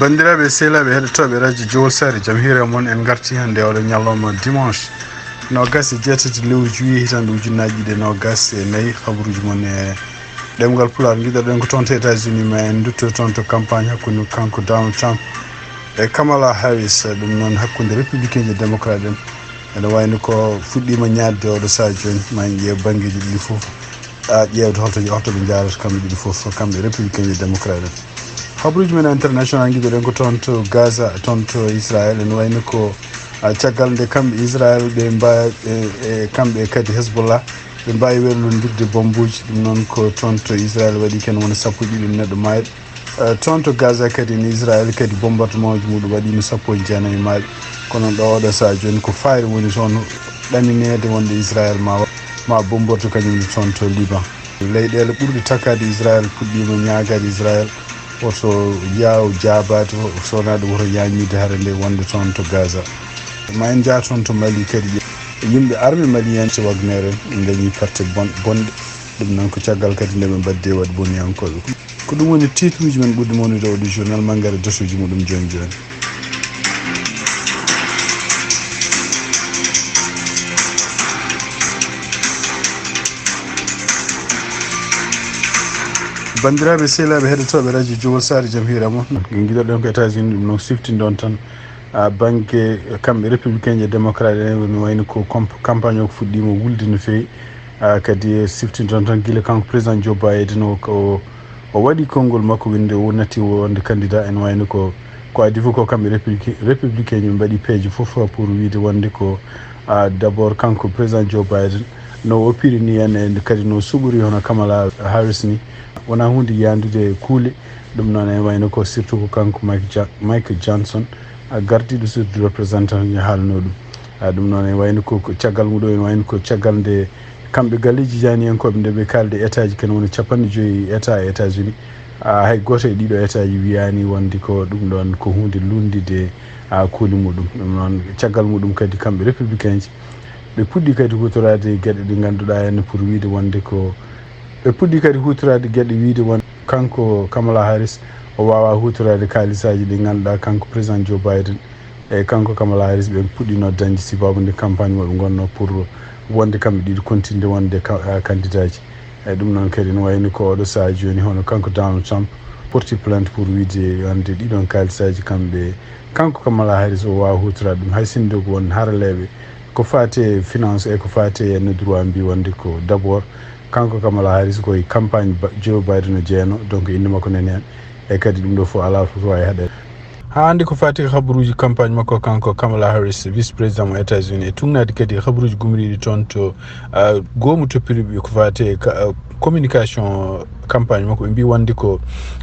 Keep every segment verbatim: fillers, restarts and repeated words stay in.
Banndiraaɓe e sehilaaɓe heɗotooɓe radio Jowol Saare, jam hiire mon. En ngarti hannde oɗo ñalawma dimanche noogas e jeetati lewru juillet, hitaande ujunnaaji ɗiɗi e noogas e nayi. Habruuji mon e ɗemngal Pulaar. Ngiɗoɗen ko toon to États-Unis, ma en ndutto toon to campagne hakkunde kanko Donald Trump e Kamala Harris, ɗum noon hakkunde républicain e démocrate en. Ene wayno ko fuɗɗiima ñaatde oɗo sahaa jooni, ma en ƴeew banngeeji ɗiɗi fof, a ƴeewde holto, holto ɓe njaarata kamɓe ɗiɗi fof, kamɓe républicain e démocrate en. Habruuji men international, ngiɗoɗen ko toon to Gaza, toon to Israël. Ene wayno ko, a, caggal nde kamɓe Israël ɓe mba-, e, e kamɓe kadi Hezbollah ɓe mbaawi werlondirde bombuuji, ɗum noon ko toon to Israël waɗi ken wona sappo e ɗiɗi neɗɗo maayɓe. Eh, toon to Gaza kadi, ne Israël kadi, bombardement ji muɗum waɗiino sappo e jeenayi maayɓe. Kono ɗo oɗo sahaa jooni ko fayre woni toon, ɗamineede wonde Israël ma, ma bombardu kañum ne toon to Liban. Leyɗeele ɓurɗe takkaade Israël puɗɗiima ñaagaade Israël woto yaaw jaabaade, so wonaa ɗum woto yaaññude hare nde wonde toon to Gaza. Ma en njah toon to Mali kadi, yimɓe armée malien to Wagner en dañi perte bon-, bonɗe. Ɗum noon ko caggal kadi nde ɓe mbaɗde waɗ boniyankooɓe. Ko ɗum woni titre uji men ɓurɗi mawnude oɗo journal, ma en ngar e datuuji muɗum jooni jooni. Banndiraaɓe, sehilaaɓe heɗotooɓe radio Jowol Saare, jam hiire mon. Ngiɗoɗen ko États-Unis, ɗum noon siftinɗon tan. A, bannge kamɓe républicain e démocrate en, no wayno ko comp-, campagne o ko fuɗɗiima wulde no feewi. A, kadi siftinton tan gila kanko président Joe Biden o, o, o waɗi konngol makko winde o natti wonde candidat. Ene wayno ko, ko adii fof ko kamɓe république-, républicain ɓe mbaɗi peeje fof pour wiide wonde ko, a, d'abord kanko président Joe Biden no o pirini en, e kadi no suɓori hono Kamala Harris ni, wonaa huunde yaandude e kuule. Ɗum noon ene wayno ko surtout ko kanko Mike Ja-, Mike Johnson, a, gardiiɗo surtout représentant, haalno ɗum. A, ɗum noon ene wayno ko, ko caggal muɗum, ene wayno ko caggal nde kamɓe galleeji jaaniyankooɓe nde ɓe kaalde état ji ken woni capanɗe joyi état e États-Unis. A, hay gooto e ɗiɗo état ji wiyaani wonde ko ɗum ɗoon ko huunde lunndiinde, a, kuule muɗum. Ɗum noon caggal muɗum kadi kamɓe républicain ji ɓe puɗɗi kadi huutoraade geɗe ɗe ngannduɗaa heen pour wiide wonde ko, ɓe puɗɗi kadi huutoraade geɗe wiide won kanko Kamala Harris o waawaa huutoraade kaalisaaji ɗi ngannduɗaa kanko président Joe Biden e kanko Kamala Harris ɓe puɗɗino dañde sibaabu nde campagne maɓɓe ngonno pour wonde kamɓe ɗiɗi continde wonde ka-, a, candidat ji. E ɗum noon kadi no wayno ko oɗo sahaa jooni hono kanko Donald Trump porti plainte pour wiide wonde ɗiɗon kaalisaaji kamɓe, kanko Kamala Harris o waawa huutoraade ɗum hay sinno ko won haraleeɓe ko faati e finance e ko faati e no droit mbi wonde ko d'abord kanko Kamala Harris ko e campagne ba-, Joe Biden o jeeyno, donc innde makko nani heen. E kadi ɗum ɗo fof alaa fof wawi haɗeede. Haa hannde ko faati e habaruuji campagne makko kanko Kamala Harris, vice président mo États-Unis, e tugnaade kadi habaruuji gumriiɗi toon to, ah, goomu toppiriiɓe ko faati e ka-, ah, communication campagne makko. Ɓe mbi wonde ko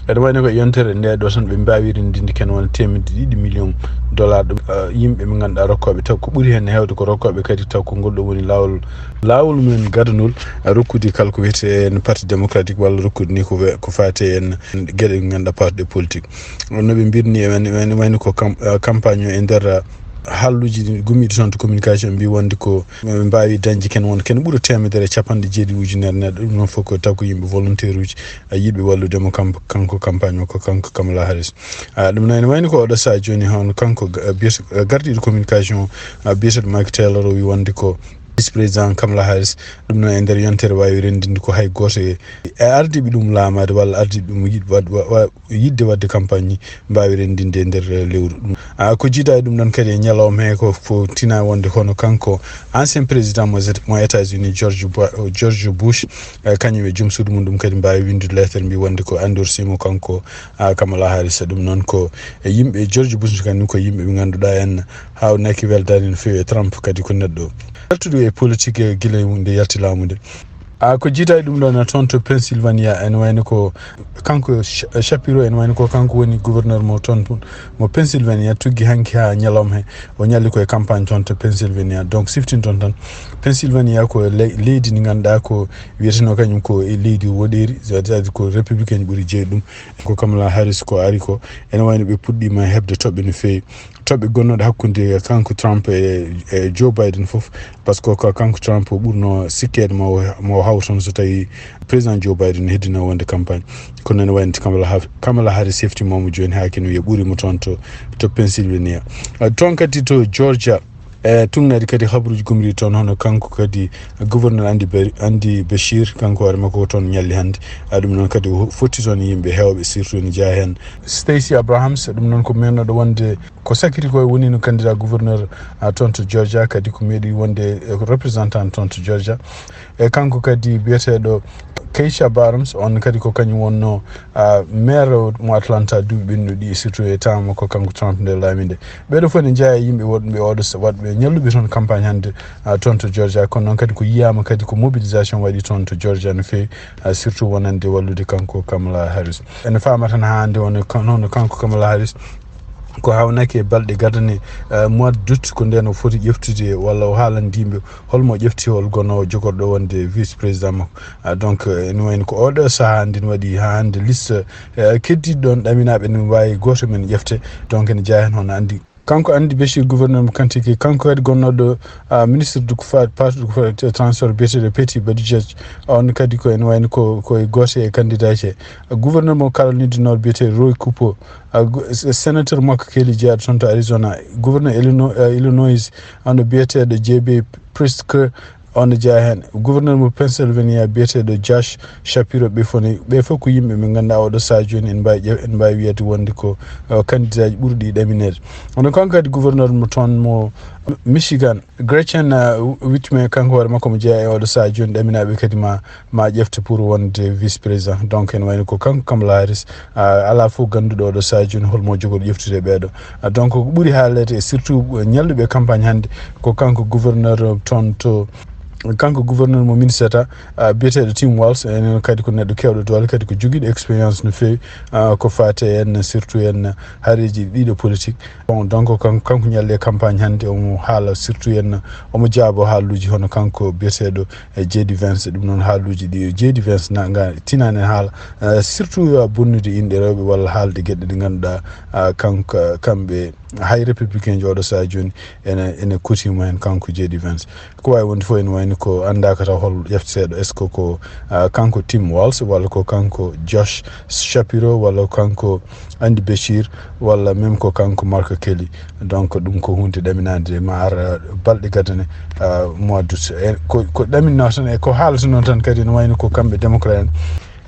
ene wayno ko e yontere nde ɗo tan ɓe mbaawi renndinde ken wona teemedde ɗiɗi million dollar ɗum, ah, yimɓe ɓe ngannduɗaa rokkooɓe, taw ko ɓuri heen heewde ko rokkooɓe kadi, taw ko ngol ɗo woni laawol, laawol mumen gadanol, ah, rokkude kala ko wiyetee en parti démocratique walla rokkude ni ko we-, ko faati en geɗe ɗe ngannduɗaa parti politique. No ɓe mbirni e wayno, wayno, wayno ko kam-, ah, campagne o e nder, ah, halluuji ɗi gummiiɗi toon to communication mbi wonde ko ɓe mbaawi dañde ken won ken ɓura teemedere e capanɗe jeeɗiɗi ujunere neɗɗo. Ɗum noon fof ko taw ko yimɓe volontaire uji, ah, yiɗɓe wallude mo kam-, kanko campagne makko, kanko Kamala Harris. Ah, ɗum noon ene wayno ko oɗo sahaa jooni hono kanko ga-, ah, biyet-, ah, gardiiɗo communication, ah, biyeteeɗo Mike Taylor o wi wonde ko vice président Kamala Harris. Ɗum noon e nder yontere waawi renndinde ko hay gooto e, e ardiiɓe ɗum laamaade walla ardiiɓe ɗum yiɗ-, waɗ-, wa-, wa-, yiɗde waɗde campagne mbaawi renndinde e nder lewru. Ɗum, a, ko jiidaa e ɗum ɗoon kadi e ñalawma he ko, ko tinaa wonde hono kanko ancien président mo, mo États-Unis, George Bo-, George Bush, e, kañum e joom suudu mum ɗum kadi mbaawi winndude lettre mbi wonde ko endorsé mo kanko, a, Kamala Harris. Ɗum noon ko e yimɓe, George Bush kañum ko yimɓe ɓe ngannduɗaa en haawnaki weldaani no feewi e Trump, kadi ko neɗɗo artuɗo e politique gila nde yalti laamu nde. A, ko jiidaa e ɗum ɗoon toon to Pennsylvania, ene wayno ko kanko Sh-, Shapiro, ene wayno ko kanko woni gouverneur mo toon, mo Pennsylvania, tuggi hanki haa ñalawma he. O ñalli ko e campagne toon to Pennsylvania. Donc, siftinton tan, Pennsylvania ko le-, leydi ndi ngannduɗaa ko wiyetenoo kañum ko e leydi woɗeeri, c'est-à-dire ko républicain ɓuri jeeyde ɗum. Ko Kamala Harris ko ari ko, ene wayno ɓe puɗɗiima heɓde toɓɓe no feewi. Toɓɓe gonnooɗe hakkunde kanko Trump e, e Joe Biden fof, par ce que ko kanko Trump o ɓurno sikkeede mo, mo hawton so tawi président Joe Biden heddino wonde campagne. Kono ene wayno Kamala Har-, Kamala Harris hefti mo jooni haa kene wiya ɓuri mo toon to, to Pennsylvania. Ah, toon kadi to Georgia, e tuŋnaade kadi habaruuji gumri toon, hono kanko kadi gouverneur Andy Be-, Andy Beshear, kanko hoore makko ko toon ñalli hannde. Ah, ɗum noon kadi o fotti toon yimɓe heewɓe, surtout ene jeyaa heen Stacey Abrams, ɗum noon ko meenooɗo wonde ko sakiri ko woni no candidat gouverneur, ah, toon to Georgia, kadi ko meeɗi wonde, eh, ko représentant toon to Georgia. E kanko kadi biyeteeɗo Keisha Barnes, on kadi ko kañum wonno, ah, maire mo Atlanta duuɓi ɓennuɗi, surtout e temps mo ko kanko Trump nde laami nde. Ɓeeɗo fof ne jeyaa e yimɓe woɗɓe oɗo s-, waɗɓe ñalluɓe toon campagne hannde, ah, toon to Georgia. Kono noon kadi ko yiyaama kadi ko mobilisation waɗi toon to Georgia no feewi, ah, surtout wonande wallude kanko Kamala Harris. Ene faama tan haa hannde woni kan-, hono kanko Kamala Harris ko hawnaaki e balɗe gadane, eh, mois d'août, ko ndeen o foti ƴeftude walla o haalande yimɓe holmo ƴefti hol gonoowo jogorɗo wonde vice président makko. Ah, donc, eh, ene wayno ko oɗo sahaa hannde ne waɗi haa hannde liste, eh, keddiiɗo ɗoon ɗaminaaɓe ne waawi gooto men ƴefte. Donc, ene jeyaa heen hono anndi. Kanko Andy Beshear, gouverneur mo Kentucky, kanko kadi gonnooɗo, ah, ministre du ko fa-, parti du ko fa-, transport biyeteeɗo Pete Buttigieg, on kadi ko ene wayno ko, ko e gooto e candidat ji. Gouverneur mo Caroline du Nord biyeteeɗo Roy Cooper, ah, go-, s-, sénateur makko Kelly jeyaaɗo toon to Arizona, gouverneur Illinois, ah, Illinois, on biyeteeɗo J B Pritzker, on jeyaa heen. Gouverneur mo Pennsylvania biyeteeɗo Josh Shapiro, ɓe fof ne, ɓe fof ko yimɓe ɓe ngannduɗaa oɗo sahaa jooni en mbaawi ƴeew-, en mbaawi wiyeede wonde ko, eh, candidat ji ɓurɗi ɗamineede. Kono kanko kadi gouverneur mo toon mo Michigan, Gretchen, eh, Whitmer, kanko hoore makko mo jeyaa e oɗo sahaa jooni ɗaminaaɓe kadi ma, ma ƴefte pour wonde vice président. Donc ene wayno ko kanko Kamala Harris, ah, alaa fof gannduɗo oɗo sahaa jooni holmo jogori ƴeftude ɓeeɗo. Ah, donc ko ɓuri haaleede e surtout, eh, ñalluɓe campagne hannde ko kanko gouverneur toon to, kanko gouverneur mo Minnesota, ah, biyeteeɗo Tim Walz, enen kadi ko neɗɗo keewɗo doole, kadi ko jogiiɗo expérience no feewi, ah, ko faati en surtout en hareeji ɗiɗo politique. Bon, donc kan-, kanko ñalli e campagne hannde omo haala surtout en, omo jaabo haaluuji hono kanko biyeteeɗo, eh, J D Vance, ɗum noon haaluuji ɗi J D Vance na nga tinaani haala, eh, surtout, ah, bonnude inɗe rewɓe walla haalde geɗe ɗe ngannduɗaa, ah, kanko, kamɓe hay républicain ji oɗo sahaa jooni ene, ene kotiima heen kanko J D Vance. Ko waawi wonde fof ene wayno ko anndaaka taw hol ƴefteteeɗo, est-ce que ko, ah, kanko Tim Walz walla ko kanko Josh Shapiro walla kanko Andy Beshear walla même ko kanko Mark Kelly. Donc ɗum ko huunde ɗaminaande ma ar, ah, balɗe gadane, ah, mois d'août. E ko, ko ɗaminno tan e ko haalata noon tan kadi ene wayno ko kamɓe démocrate en.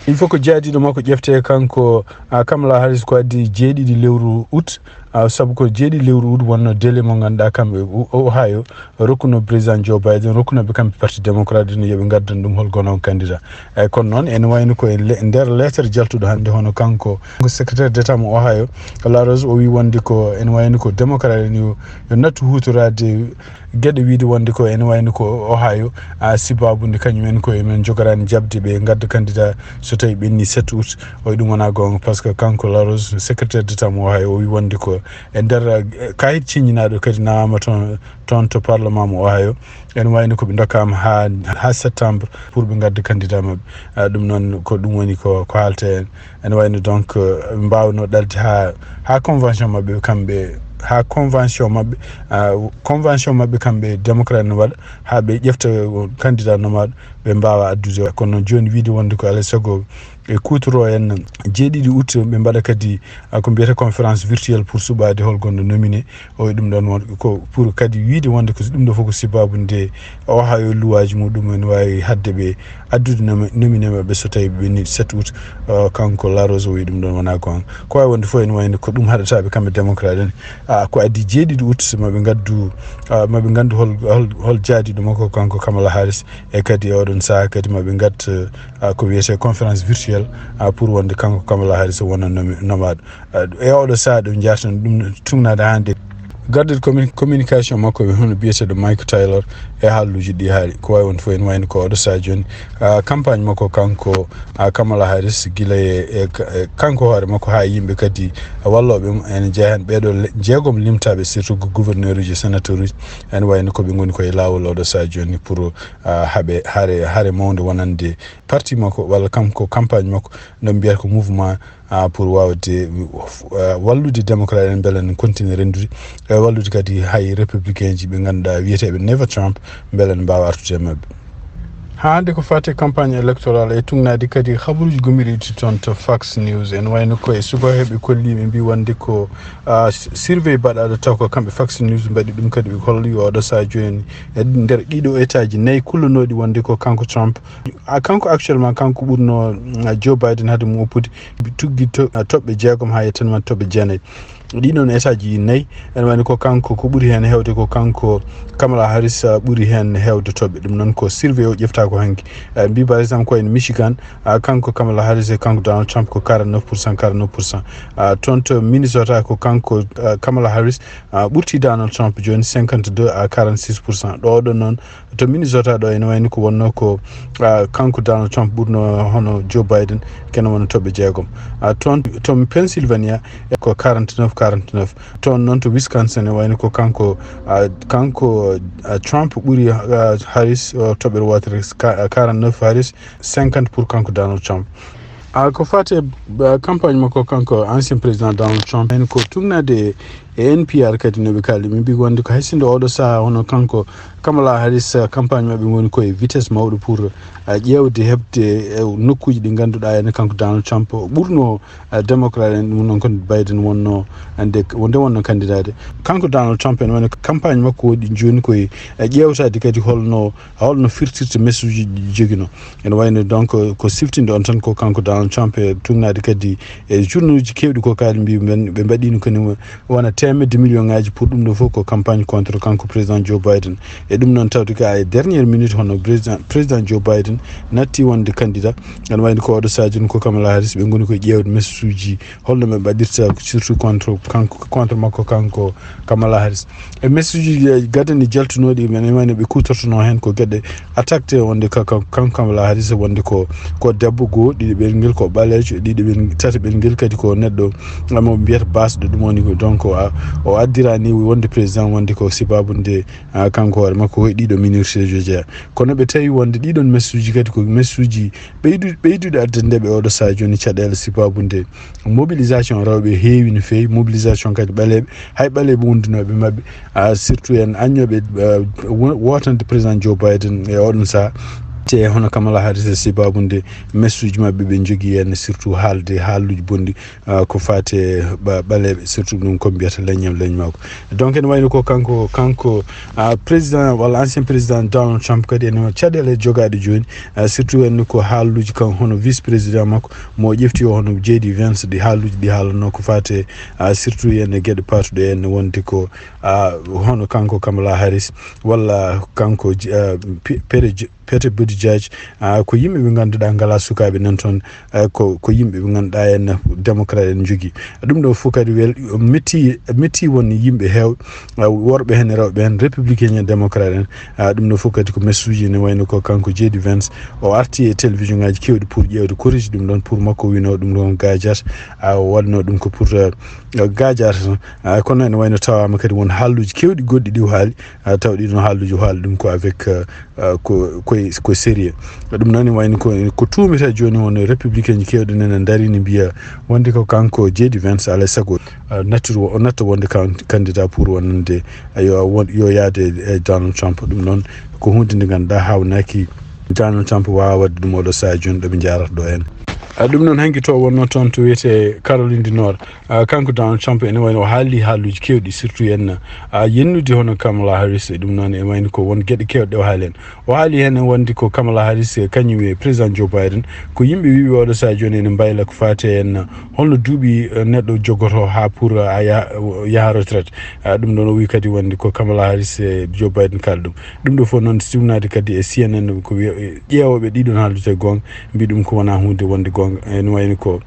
Il faut ko jaadiiɗo makko ƴeftee kanko, ah, Kamala Harris ko addi jeeɗiɗi lewru août, ah, sabu ko jeeɗiɗi lewru août wonno délai mo ngannduɗaa kamɓe o-, o-, Ohio rokkuno président Joe Biden, rokkunooɓe kamɓe parti démocrate no yoɓe ngaddan ɗum hol gono candidat. Eyyi, kono noon ene wayno ko e le-, nder lettre jaltuɗo hannde hono kanko, ko secrétaire d'état mo Ohio, LaRose, o wi wonde ko ene wayno ko démocrate en yo, yo nattu huutoraade geɗe wiide wonde ko ene wayno ko Ohio, a, sibabude kañum en koye men jogoraani jaɓde ɓe ngadda candidat so tawi ɓenni sept août. O wi ɗum wona goonga, par ce que kanko LaRose, secrétaire d'état mo Ohio, o wi wonde ko e nder, eh, kayit ciññinaaɗo kadi nawama toon, toon to parlement mo Ohio. Ene wayno ko ɓe ndokkaama haa, haa septembre pour ɓe ngadda candidat maɓɓe. Ah, ɗum noon ko ɗum woni ko, ko haalte en. Ene wayno donc, eh, ɓe mbaawno ɗalde haa, haa convention maɓɓe kamɓe, haa convention maɓɓe, ah, convention maɓɓe kamɓe démocrate no waɗa haa ɓe ƴefta candidat nomaaɗo, ɓe mbaawa addude. Kono noon jooni wiide wonde ko alaa e sago e kuutoroo en jeeɗiɗi août, ɓe mbaɗa kadi, ah, ko mbiyetee conférence virtuelle pour suɓaade hol gonɗo nominé. O wi ɗum ɗoon won ko pour kadi wiide wonde ko ɗum ɗo fof ko sibabude Ohio luwaaji muɗum en waawi haɗde ɓe addude nomi-, nominé maɓɓe so tawi ɓe ɓenni sept août, ah, kanko LaRose o wi ɗum ɗoon wona goonga. Ko waawi wonde fof ene wayno ko ɗum haɗata ɓe kamɓe démocrate en. Ah, ko addi jeeɗiɗi août maɓe ngaddu, ah, maɓe nganndu hol, hol, hol jaadiiɗo makko kanko Kamala Harris. E kadi e oɗon sahaa kadi maɓe ngadda, ah, ko wiyetee conférence virtuelle, ah, pour wonde kanko Kamala Harris o wona nomi-, nomaaɗo. Ah, e oɗo sahaa ɗo njaarten ɗum tuŋnaade hannde. Gardiiɗo commu-, communication makko hono biyeteeɗo Mike Taylor e haaluuji ɗi haali. Ko waawi wonde fof ene wayno ko oɗo sahaa jooni, ah, campagne makko kanko, ah, Kamala Harris gila e, e, e kanko hoore makko haa yimɓe kadi wallooɓe mum ene jeyaa heen ɓeeɗo le-, jeegom limtaaɓe surtout gouverneur uji, sénateur uji, ene wayno ko ɓe ngoni ko e laawol oɗo sahaa jooni pour, ah, haɓe hare, hare mawnde wonande parti makko walla kanko campagne makko no mbiyata ko mouvement, ah, pour waawde, ah, wallude démocrate en mbele ne continue renndude. e wallude kadi hay républicain ji ɓe ngannduɗaa wiyeteeɓe Never Trump, mbele ne mbaawa artude e maɓɓe. Haa hannde ko faati e campagne électorale e tugnaade kadi habaruuji gomɗiiɗi toon to Fox News. Ene wayno ko e subaka ɓe kolli, ɓe mbi wonde ko, ah, s-, survey baɗaaɗo taw ko kamɓe Fox News mbaɗi ɗum, kadi ɓe holli oɗo sahaa jooni e nder ɗiɗo état ji nayi kullanooɗi wonde ko kanko Trump. Ah, kanko actuellement kanko ɓurno, ah, Joe Biden haade mum woppude tuggi to-, ah, toɓɓe jeegom haa yettanma toɓɓe jeenayi. Ɗiɗon état ji nayi, ene wayno ko kanko, ko ɓuri heen heewde ko kanko Kamala Harris, ah, ɓuri heen heewde toɓɓe. Ɗum noon ko survey o ƴefta ko hanki. Ah, mbi par exemple ko en Michigan, ah, kanko Kamala Harris e kanko Donald Trump ko quarante-neuf pour cent, quarante-neuf pour cent. Ah, toon to Minnesota ko kanko, ah, Kamala Harris, ah, ɓurti Donald Trump jooni cinquante-deux à quarante-six pour cent. Ɗo ɗo noon to Minnesota ɗo ene wayno ko wonno ko, ah, kanko Donald Trump ɓurno hono Joe Biden, kene wona toɓɓe jeegom. Ah, toon to Pennsylvania e ko quarante-neuf quarante-neuf. Toon noon to Wisconsin e wayno ko kanko, ah, kanko, ah, Trump ɓuri, ah, Harris, oh, toɓɓere wootere ka-, ah, quarante-neuf Harris, cinquante pour kanko Donald Trump. Ah, ko faati e, ah, campagne makko kanko ancien président Donald Trump, en ko tugnaade e N P R kadi no ɓe kaldi. Ɓe mbi wonde ko hay sinno oɗo sahaa hono kanko Kamala Harris, ah, campagne maɓɓe woni ko e vitesse mawɗo pour, ah, ƴeewde heɓde e nokkuuji ɗi ngannduɗaa ene kanko Donald Trump ɓurno, ah, démocrate en, ɗum noon kon Biden wonno nde, nde wonno candidat de. Kanko Donald Trump ene wayno campagne makko woɗɗi jooni ko e, e ƴeewtaade kadi holno holno firtirta message uji ɗi joginoo. Ene wayno donc ko siftinde on tan ko kanko Donald Trump e tugnaade kadi e journaux uji keewɗi ko kaali mbi ɓe mbaɗino kadi wona teemedde million ngaji pour ɗum ɗo fof ko campagne contre kanko président Joe Biden. E ɗum noon tawde ka e dernière minute hono président, président Joe Biden natti wonde candidat. Ene wayno ko oɗo sahaa jooni ko Kamala Harris ɓe ngoni ko ƴeewde message uji holno ɓe mbaɗirta surtout contre kanko, contre makko kanko Kamala Harris. E message uji gadani jaltunooɗi men, ene wayno ɓe kuutortonoo heen ko geɗe attaque wonde ka, ka, kanko Kamala Harris wonde ko, ko debbo goo, ɗiɗi ɓelngel ko ɓaleejo, ɗiɗi ɓel-, tati ɓelngel kadi ko neɗɗo mo ɓe mbiyata baasɗo, ɗum woni ko, donc, a, o addiraani wonde président wonde ko sibaabu nde, a, kanko hoore makko ko e ɗiɗo minorité ji o jeyaa. Kono ɓe tawi wonde ɗiɗon message uji kadi ko message uji ɓeydu-, ɓeyduɗe addande ɓe oɗo sahaa jooni caɗeele sibaabu nde mobilisation rewɓe heewi no feewi, mobilisation kadi ɓaleeɓe, hay ɓaleeɓe wondunooɓe maɓɓe, ah, surtout en aññooɓe, ah, wo-, wootande président Joe Biden e oɗon sahaa. Te hono Kamala Harris e sibaabu nde message uji maɓɓe ɓe njogii en surtout haalde haaluuji bonɗi, ah, ko faati e ɓa-, ɓaleeɓe, surtout ɗum ko mbiyata leññam leñmako. Donc ene wayno ko kanko, kanko, ah, président walla ancien président Donald Trump kadi ene caɗeele jogaaɗe jooni, ah, surtout en ko haaluuji kan hono vice président makko mo ƴefti o hono J D Vance, ɗi haaluuji ɗi haalanno ko faati e, ah, surtout en e geɗe paatuɗe en wonde ko, ah, hono kanko Kamala Harris walla kanko, ah, Pe-, Pete J-, Pete Buttigieg, ah, ko yimɓe ɓe ngannduɗaa ngalaa sukaaɓe nan toon, ah, ko, ko yimɓe ɓe ngannduɗaa en démocrate en njogii. Ɗum ɗo fof kadi wel-, metti, metti won yimɓe heew, ah, worɓe heen e rewɓe heen, républicain en, démocrate en. Ah, ɗum ɗo fof kadi ko message uji ne wayno ko kanko J D Vance. O arti e télévision ngaji keewɗi pour ƴeewde corrige ɗum ɗon pour makko wino ɗum ɗon gajat. Ah, o waɗno ɗum ko pour, ah, gajat. Ah, kono ene wayno tawaama kadi won haalluuji keewɗi goɗɗi ɗi o haali. Ah, taw ɗiɗon haalluuji o haali ɗum ko avec, ah, ah, ko, ko, ko sérieux. Ɗum noon ne wayno ko, ko tuumita jooni won républicain ji keewɗi nana ndarii ne mbiya wonde ko kanko J D Vance alaa e sago, ah, nattude wo-, o natta wonde kan-, candidat pour wonande, ah, yo won, yo yaade e Donald Trump. Ɗum noon ko huunde nde ngannduɗaa haawnaaki Donald Trump waawa waɗde ɗum oɗo sahaa jooni ɗo ɓe njaarata ɗo en. Ah, ɗum noon hanki to wonno toon to wiyetee Caroline du Nord. Ah, kanko Donald Trump ene wayno o haali haaluuji keewɗi, surtout en, ah, yennude hono Kamala Harris. E ɗum noon ene wayno ko won geɗe keewɗe o haali heen. O haali heen wonde ko Kamala Harris e kañum e président Joe Biden ko yimɓe wiiɓe oɗo sahaa jooni ene mbayla ko faati en holno duuɓi, eh, neɗɗo jogoto haa pour, ah, a yaha, yaha retraite. Ah, ɗum ɗoon o wii kadi wonde ko Kamala Harris e Joe Biden kaali ɗum. Ɗum ɗo fof noon siwnaade kadi e C N N ko wiya, eh, ƴeewooɓe ɗiɗon haaldude goonga mbi ɗum ko wonaa huunde wonde goonga. Ene wayno ko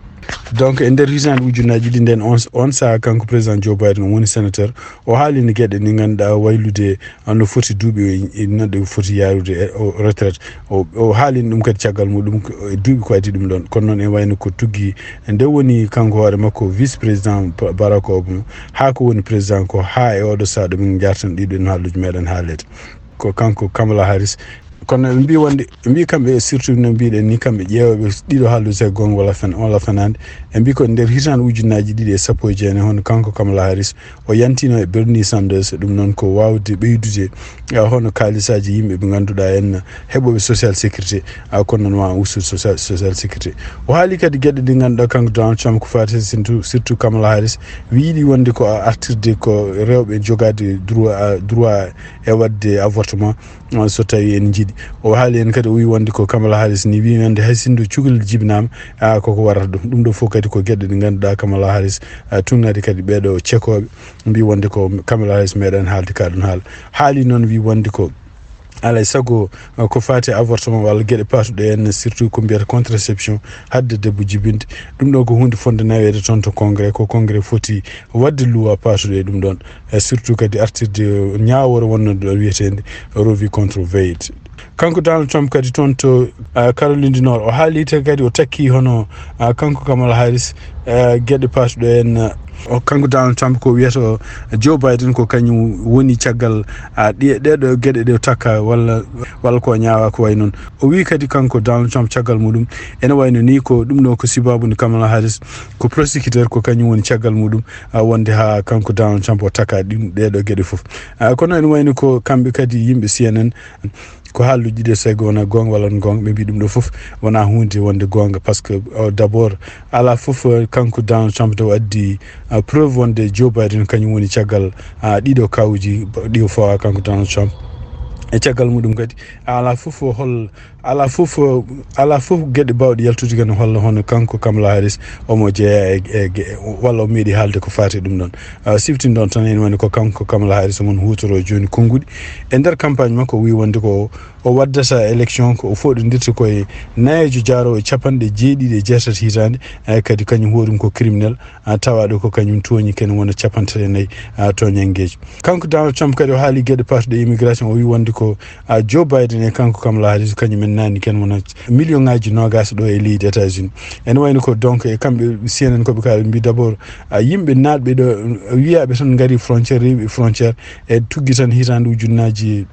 Donc, e nder hitaande ujunnaji ɗiɗi nden, on, on sahaa kanko président Joe Biden, o woni sénateur, o haalini geɗe ɗe ngannduɗaa waylude no foti duuɓi, e, e, neɗɗo foti yaarude e, o, retraite. O, o haalini ɗum kadi caggal muɗum, ko, e duuɓi ko adii ɗum ɗon. Kono noon, e wayno ko tuggi, nde woni kanko hoore makko vice président Ba-, Barack Obama, haa ko woni président ko, haa e oɗo sahaa ɗo min njartan ɗiɗo ɗin haalluuji meɗen haalede. Ko kanko Kamala Harris, Kono ɓe mbi wonde, ɓe mbi kamɓe, surtout no mbiɗen ni, kamɓe ƴeewɓe ɗiɗo haaldude e goonga walla fen-, walla fenaande, ɓe mbi ko nder hitaande ujunnaaji ɗiɗi e sappo e jeenayi, hono kanko Kamala Harris, o yantino e Bernie Sanders, ɗum noon ko waawde ɓeydude, eh, hono kaalisaaji yimɓe ɓe ngannduɗaa en heɓooɓe social sécurité, ah, kono noon waawaa ustude social, social sécurité. O haali kadi geɗe ɗe ngannduɗaa kanko Donald Trump ko faati surtout, surtout Kamala Harris, wi yiɗi wonde ko a artirde ko rewɓe jogaade droit, ah, droit e waɗde avortement, ah, so tawi en njiɗi. O haali en kadi, o wi wonde ko Kamala Harris ni wi wonde hay sinno cukalel jibinaama, ah, koko warata ɗum. Ɗum ɗo fof kadi ko geɗe ɗe ngannduɗaa Kamala Harris, ah, tuugnaade kadi ɓeeɗo ceekooɓe, mbi wonde ko Kamala Harris meeɗaani haalde ka ɗum haala. Haali noon wi wonde ko alaa e sago, uh, ko faati e avortement walla geɗe paatuɗe en, surtout ko mbiyata contraception, haɗde debbo jibinde. Ɗum ɗo ko huunde fotde naweede toon to Congrès, ko Congrès foti waɗde luwa paatuɗo e ɗum ɗoon. E surtout kadi artirde, uh, ñaawoore wonnode ɗo wiyeteende Roe v contre Wade. Kanko Donald Trump kadi toon to, uh, Caroline du Nord, o haali te kadi, o takki hono, uh, kanko Kamala Harris, uh, geɗe paatuɗe en, uh, o, kanko Donald Trump ko wiyata o Joe Biden ko kañum woni caggal, uh, ɗi, ɗeɗo geɗe ɗe o takka walla, walla ko ñaawa ko wayi noon. O wi kadi kanko Donald Trump caggal muɗum ene wayno ni ko ɗum ɗo ko sibabude Kamala Harris ko prosecuteur ko kañum woni caggal muɗum, uh, wonde ha kanko Donald Trump o takka ɗum ɗeɗo geɗe fof. Uh, kono ene wayno ko kamɓe kadi yimɓe C N N ko haalluji ɗi, so tawi ko wona goonga walla won goonga, ɓe mbi ɗum ɗo fof wona huunde wonde goonga, par ce que, euh, d'abord, alaa fof, euh, kanko Donald Trump taw addi, euh, preuve wonde Joe Biden kañum woni caggal, ah, ɗiɗo kawuji ɗi o fawa kanko Donald Trump. E caggal muɗum kadi, alaa fof hol, alaa fof, alaa fof geɗe bawɗe yaltude kene holla hono kanko Kamala Harris omo jeeya e, e, e, walla o meeɗi haalde ko faati e ɗum ɗon. Ah, siftin ɗon tan, ene woni ko kanko Kamala Harris omon huutoro jooni konnguɗi. E nder campagne makko, o wi wonde ko o waddata élection ko o foɗondirta koye nayeejo jaaroowo e capanɗe jeeɗiɗi e jeetati hitaande, eh, kadi kañum hoɗum ko criminel, ah, tawaaɗo ko kañum tooñi kene wona capanɗe tati e nayi, ah, tooñanngeejo. Kanko Donald Trump kadi o haali geɗe paatuɗe immigration, o wi wonde ko, ah, Joe Biden e kanko Kamala Harris kañum en naani kene wona million ŋaaji noogaas ɗo e leydi États-Unis. Ene wayno ko donc e kamɓe C N N ko ɓe kaali, ɓe mbi d'abord, ah, yimɓe naatɓe ɗo, wiyaaɓe tan ngari frontière, rewi frontière e tuggi tan hitaande ujunnaaji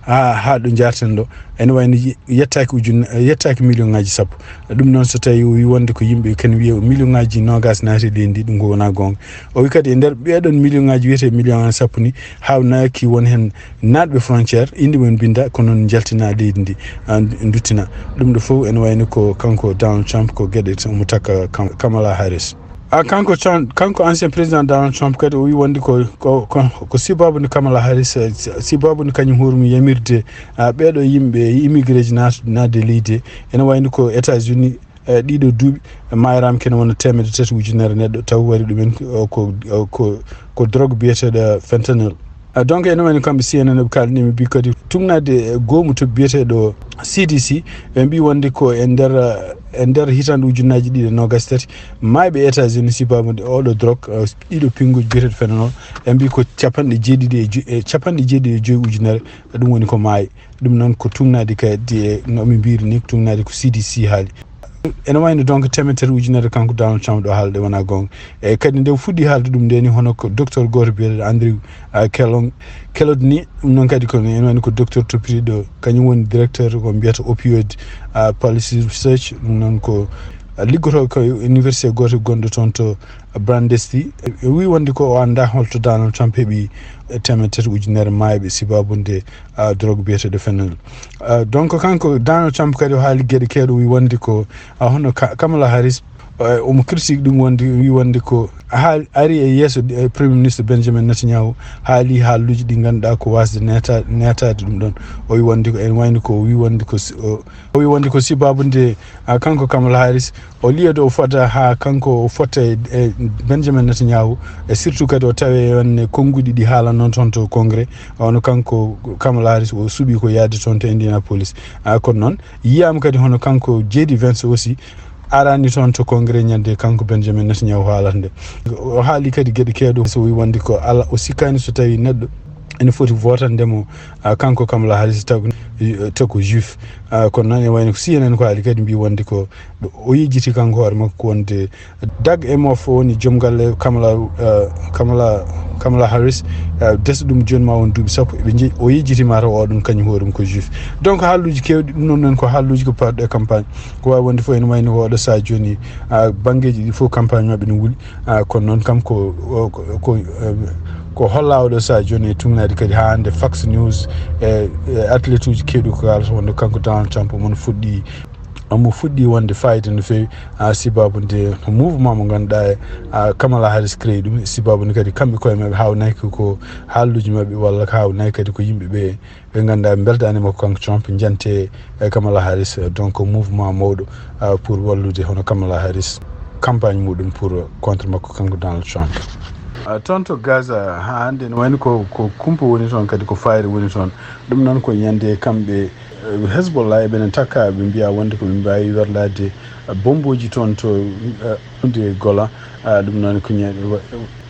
ha, ha ɗo jarten ɗo, ene wayno ye-, yettaaki ujunna-, yettaaki million ŋaaji sappo. Ɗum noon, so tawi o wi wonde ko yimɓe ken wiye million ŋaaji noogaas naati e leydi ndi, ɗum ko wona goonga. O wi kadi e nder ɓeɗon million ŋaaji wiyete million ŋaaji sappo ni, hawnaaki won hen naatɓe frontière, inde mum binda, ko noon jaltina leydi ndi, ah, duttina. Ɗum ɗo fof ene wayno ko kanko Donald Trump ko geɗe omo takka Kam-, Kamala Harris. A, kanko Trump, kanko ancien président Donald Trump kadi o wi wonde ko, ko, ko, ko sibabu nde Kamala Harris, eh, sibabu nde kañum hoore mum yamirde, ah, ɓeɗo yimɓe immigré ji naat-, naatde leydi. Ene wayno ko États-Unis, eh, ɗiɗo duuɓi, mayrama kene wona teemedde tati ujunere neɗɗo, taw wari ɗumen ko, ko, ko, ko drogue biyeteɗo fentanyl. Ah, donc, ene wayno kamɓe C N N ɓe kaalni, ɓe mbi kadi tugnaade, eh, goomu to biyeteɗo C D C, ɓe mbi wonde ko e nder, eh, e nder hitande ujunnaaji ɗiɗi e noogaas e tati, maayɓe États-Unis sibabu nde oɗo drogue, eh, ɗiɗo pinnguji biyeteɗo fentanyl, ɓe mbi ko capanɗe jeeɗiɗi e jo-, eh, capanɗe jeeɗiɗi e joyi ujunere, ɗum woni ko maayi. Ɗum noon ko tugnaade kadi e no ɓe mbiri ni, ko tugnaade ko C D C haali. Ene wayno donc teemedere ujunere kanko Donald Trump ɗo haalde wona goonga. E kadi nde fuɗɗi haalde ɗum nde ni, hono ko docteur gooto biyeteɗo Andrew, ah, Kellogg, Kellogg ni, ɗum noon kadi ko ene wayno ko docteur toppitiiɗo, kañum woni directeur ko mbiyata opioid, ah, policy research, ɗum noon ko, ah, liggotooɗo ko université gooto gonɗo toon to Brandesty. E wi wonde ko o anndaa holto Donald Trump heɓi teemedere ujunere maayɓe sibabu nde, ah, drogue biyeteɗo fentanyl. Ah, donc, kanko Donald Trump kadi o haali geɗe keewɗe, o wi wonde ko, ah, hono Ka-, Kamala Harris, eh, omo critique ɗum wonde, wi wonde ko haal-, ari e yeeso, eh, Premier Ministre Benjamin Netanyahu, haali haalluuji ɗi ngannduɗaa ko wasde neta-, netaade ɗum ɗon. O wi wonde ko, ene wayno ko, o wi wonde ko si-, o, o wi wonde ko sibabu nde, ah, kanko Kamala Harris o liyodo o fota ha kanko o fotta e, e Benjamin Netanyahu, e surtout kadi o tawe wonne konnguɗi ɗi haalanno toon to Congrès, wano kanko Kamala Harris o suɓi ko yaade toon to Indianapolis. Ah, kono noon, yiyama kadi hono kanko J D Vance aussi arani toon to Congrès ñande kanko Benjamin Netanyahu haalata nde. O haali kadi geɗe keewɗe, so wi wonde ko ala, o sikkani so tawi neɗɗo ene foti votande mo, ah, kanko Kamala Harris taw, taw ko juif. Ah, kono noon e wayno ko C N N ko haali kadi mbi wonde ko o yejjiti kanko hoore makko ko wonde Doug Emhoff woni joom galle Kamala, ah, Kamala, Kamala Harris, eh, desa ɗum jooni ma won duuɓi sappo, ɓe njeyi, o yejjitiima taw o ɗum kañum hoore mum ko juif. Donc haalluuji keewɗi, ɗum noon noon ko haalluuji ko parɗo e campagne. Ko waawi wonde fof ene wayno ko oɗo sahaa jooni, ah, banngeeji ɗi fof campagne maɓɓe ne wuli. Ah, kono noon kam ko, ko, ko, eh, ko hollaa oɗo sahaa jooni e tugnaade kadi haa hannde Fox News e, e athlète uji keewɗi ko kaalata wonde kanko Donald Trump omo fuɗɗi omo fuɗɗi wonde fayida no feewi, ah, sibabu nde mouvement mo ngannduɗaa, ah, Kamala Harris créé ɗum, sibabu nde kadi kamɓe koye maɓɓe haawnaki ko haalluuji maɓɓe walla ko haawnaki kadi ko yimɓe ɓe, ɓe ngannduɗaa ɓe mbeltaani makko kanko Trump, njante e Kamala Harris, eh, donc mouvement mawɗo, ah, pour wallude hono Kamala Harris campagne muɗum pour contre makko kanko Donald Trump. Ah, toon to Gaza, haa hannde ne wayno ko, ko kumpa woni toon, kadi ko fayre woni toon. Ɗum noon ko ñande kamɓe, eh, Hezbollah eɓene takka, ɓe mbiya wonde ko ɓe mbaawi werlaade, eh, bombooji toon to, eh, ɗum de Golan. Ah, ɗum noon ko ñande,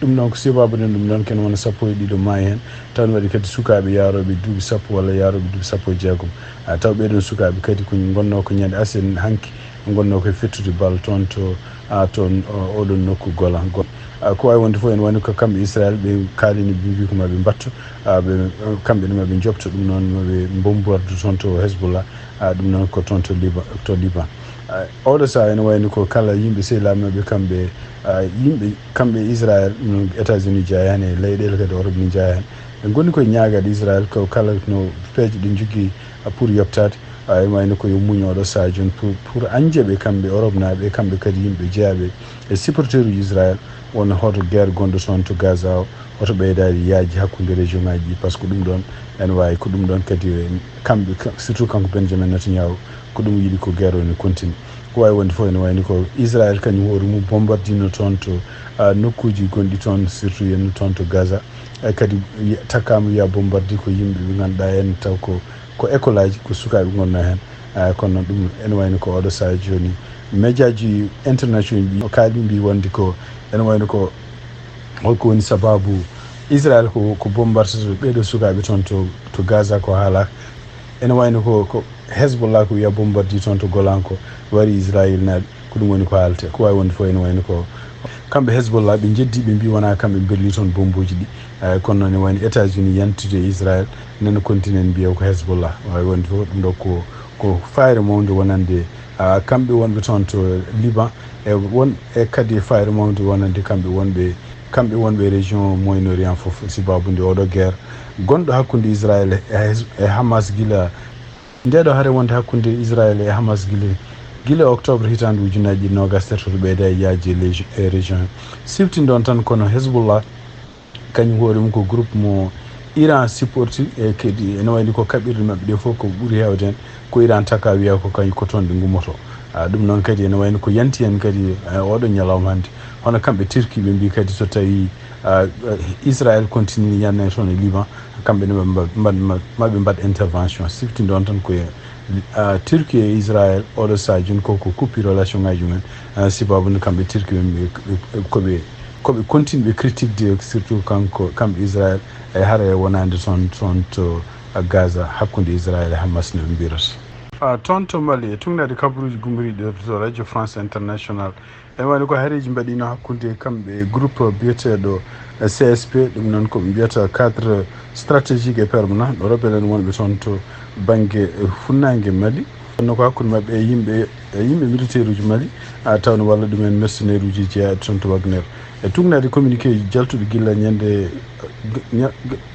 ɗum noon ko sababu ɗum, ɗum noon ken wona sappo e ɗiɗo maayi heen. Taw ne waɗi kadi sukaaɓe yaarooɓe duuɓi sappo walla yaarooɓe duuɓi sappo e jeegom. Ah, taw ɓee ɗoon sukaaɓe kadi ko ngonnoo ko ñande asen hanki, ngonnoo ko e fettude bal toon to, ah, toon, o-, oɗon nokku Golan. Go-, ah, ko waawi wonde fof ene wayno ko kamɓe Israel ɓe kaalini ɓe mbii ko maɓe mbattu, ah, ɓe, kamɓe ne maɓe njopto ɗum noon, maɓe mbombordu toon to Hezbollah, ah, ɗum noon ko toon to Liban, to Liban. Ah, oɗo sahaa ene wayno ko kala yimɓe sehilaaɓe maɓɓe kamɓe, ah, yimɓe kamɓe Israel, ɗum noon États-Unis jeyaa heen e leyɗeele kadi Europe ne jeyaa heen. Ɓe ngoni koye ñaagaade Israel ko kala no peeje ɗe njogii, ah, pour yoɓtaade, ah, ene wayno ko yo muñ oɗo sahaa jooni pour, pour añde ɓe kamɓe Europe naaɓe, kamɓe kadi yimɓe jeyaaɓe e supporter uji Israel, won hoto guerre gonɗo toon to Gaza o, hoto ɓeydaade yaaji hakkunde région ngaji ɗi, par ce que ɗum ɗoon ene waawi ko ɗum ɗoon kadi, eh, kamɓe, ka-, surtout kanko Benjamin Netanyahu, ko ɗum yiɗi ko guerre o ne continue. Ko waawi wonde fof ene wayno ko Israel kañum hoore mum bombardino toon to, ah, nokkuuji gonɗi toon, surtout yenno toon to Gaza. Eh, kadi wi-, takkaama wiya bombardi ko yimɓe ɓe ngannduɗaa en taw ko, ko école aji, ko sukaaɓe ngonnoo heen. Eh, kono noon ɗum ene wayno ko oɗo sahaa jooni médiaji internationaux ɗi kaali mbi wonde ko ene wayno ko holko woni sababu Israel ko, ko bombardata ɓeeɗo sukaaɓe toon to, to Gaza ko haalaaka. Ene wayno ko, ko Hezbollah ko wiya bombardi toon to Golan ko wari Israel naaɓe, ko ɗum woni ko haaletee. Ko waawi wonde fof ene wayno ko kamɓe Hezbollah ɓe njeddi ɓe mbi wonaa kamɓe mbirli toon bombuuji ɗi. Eh, kono noon ene wayno États-Unis yantude e Israel, nana continue mbiya ko Hezbollah. Waawi wonde fof ɗum ɗo ko, ko fayre mawnde wonande, ah, kamɓe wonɓe toon to Liban, e won, e kadi e fayre mawnde wonande kamɓe wonɓe, kamɓe wonɓe région Moyen-Orient fof, sibabu nde oɗo guerre gonɗo hakkunde Israel e Hes-, e Hamas gila, nde ɗo hare wonde hakkunde Israel e Hamas gila, gila octobre hitaande ujunnaji ɗiɗi noogas e tati ɓeyda e yaaji e legi-, e région he. Sifti ɗon tan kono Hezbollah kañum hoore mum ko groupe mo Iran supporti, e kadi ene wayni ko kaɓirɗe maɓɓe ɗe fof ko ɓuri heewde heen ko Iran taka wiya ko kañum ko toon ɗe ngummoto. Ah, ɗum noon kadi ene wayni ko yanti heen kadi, eh, oɗo ñalawma hannde. Hono kamɓe Turquie ɓe mbi kadi so tawi, ah, Israël continue ñande toon e Liban, kamɓe ne maɓe mbaɗ, maɓe mbaɗ intervention. Sifti ɗon tan ko, ah, Turquie e Israël oɗo sahaa jooni ko, ko kuppi relation ngaji mumen. Ah, sibabu nde kamɓe Turquie ɓe, ɓe, ɓe, ko ɓe, ko ɓe continue ɓe critique de, surtout kanko, kamɓe Israël, e hare wonande toon, toon to Gaza, hakkunde Israël e Hamas no ɓe mbirata. Ah, toon to Mali, e tugnaade kabaruuji gummoriiɗi to Radio France International, ene wayno ko hareeji mbaɗiino hakkunde kamɓe groupe biyeteeɗo C S P, ɗum noon ko ɓe mbiyata cadre stratégique et permanent, ɗo rebelle en wonɓe toon to bannge funnaange Mali. Kono ko hakkunde maɓɓe e yimɓe, e yimɓe militaire uji Mali, a tawno walla ɗumen mercenaire uji jeyaaɗi toon to Wagner. E tugnaade communiqué jaltuɗo gila ñande, ña-,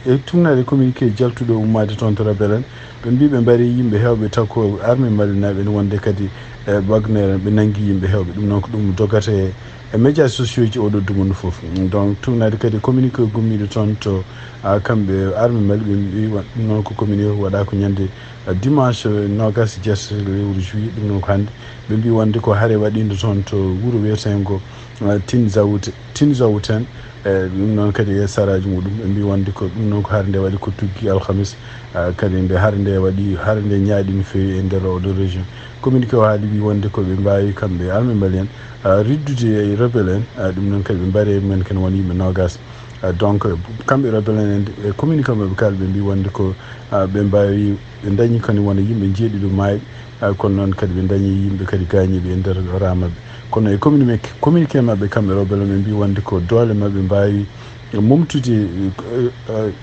e tugnaade communiqué jaltuɗo ummaade toon to rebelle en, ɓe mbi ɓe mbari yimɓe heewɓe taw ko armée malinaaɓe ene wonde kadi e Wagner en, ɓe nanngi yimɓe heewɓe. Ɗum noon ko ɗum dogata e, e médias sociaux ji oɗo dumunna fof. Donc, tugnaade kadi communiqué gummiiɗo toon to, a, kamɓe armée Mali, ɓe mbi wa-, ɗum noon ko communiqué waɗa ko ñande, a, dimanche, a, noogas e jeetati lewru juillet, ɗum noon ko hannde. Ɓe mbi wonde ko hare waɗiinde toon to wuro wiyeteengo, a, Tinzaout-, Tinzaouten. E ɗum noon kadi e saraaji muɗum, ɓe mbi wonde ko ɗum noon ko hare nde waɗi ko tuggi alhamis, a, kadi nde hare nde waɗi, hare nde ñaaɗi no feewi e nder oɗo région. Communiqué o haali wi wonde ko ɓe mbaawi kamɓe armée malienne, a, riddude e rebelle en, a, ɗum noon kadi ɓe mbari e mumen kene won yimɓe noogas. A, donc, kamɓe rebelle en e communiqué maɓɓe kala ɓe mbi wonde ko, a, ɓe mbaawi, ɓe dañi kadi wona yimɓe jeeɗiɗo maayɓe, a, kono noon kadi ɓe dañi yimɓe kadi gaañiiɓe e nder raa maɓɓe. Kono e communi-, communiqué maɓɓe kamɓe rebelle en ɓe mbi wonde ko doole maɓɓe mbaawi momtude,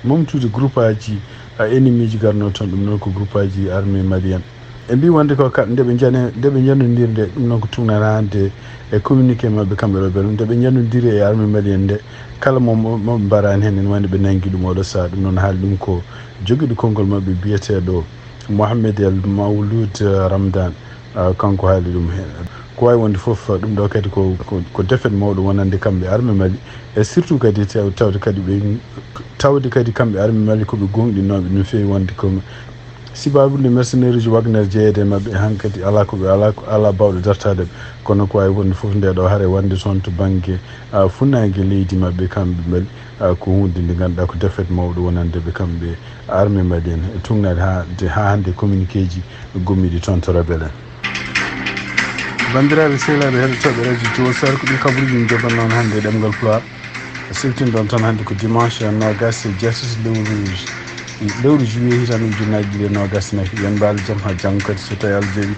momtude groupe aji ennemiji garno toon, ɗum noon ko groupe aji armée malienne. E mbi wonde ko ka nde ɓe njane nde ɓe njanodiri nde, ɗum noon ko tugnata hannde e communiqué maɓɓe kamɓe rebelle, nde ɓe njanodiri e armée malienne nde, kala mo mo mbarani heen ene wayno ɓe nanngi ɗum oɗo saha. Ɗum noon haali ɗum ko jogiiɗo konngol maɓɓe biyeteeɗo Mohamed El Mawlud Ramdan. Kanko haali ɗum heen. Ko waawi wonde fof, ɗum ɗo kadi ko ko défaite mawɗo wonande kamɓe armée Mali, e surtout kadi tawde kadi ɓe tawde kadi kamɓe armée Mali ko ɓe goongɗinooɓe no feewi wonde ko sibaabude mercenaire uji Wagner jeyeede e maɓɓe, hankadi alaa ko ɓe alaa alaa baawɗo dartaade ɓe. Kono ko waawi wonde fof, nde ɗo hare wonde toon to bannge funnaange leydi maɓɓe kamɓe Mali, ko huunde nde ngannduɗaa ko défaite mawɗo wonande ɓe kamɓe armée malienne, tugnaade haa haa hannde communiqué ji gommiiɗi toon to rebelle en. Banndiraaɓe sehilaaɓe heɗotooɓe radio Jowol Sare, ko ɗii kabaruuji min njoɓanno on hannde e ɗemngal Pulaar. Siftinɗon tan hannde ko dimanche noogaas e jeetati lewru lewru juillet hitaande ujunnaji ɗiɗi e noogaas e nayi. Yo on mbaal jam haa janngo kadi so tawii Allah jaɓii.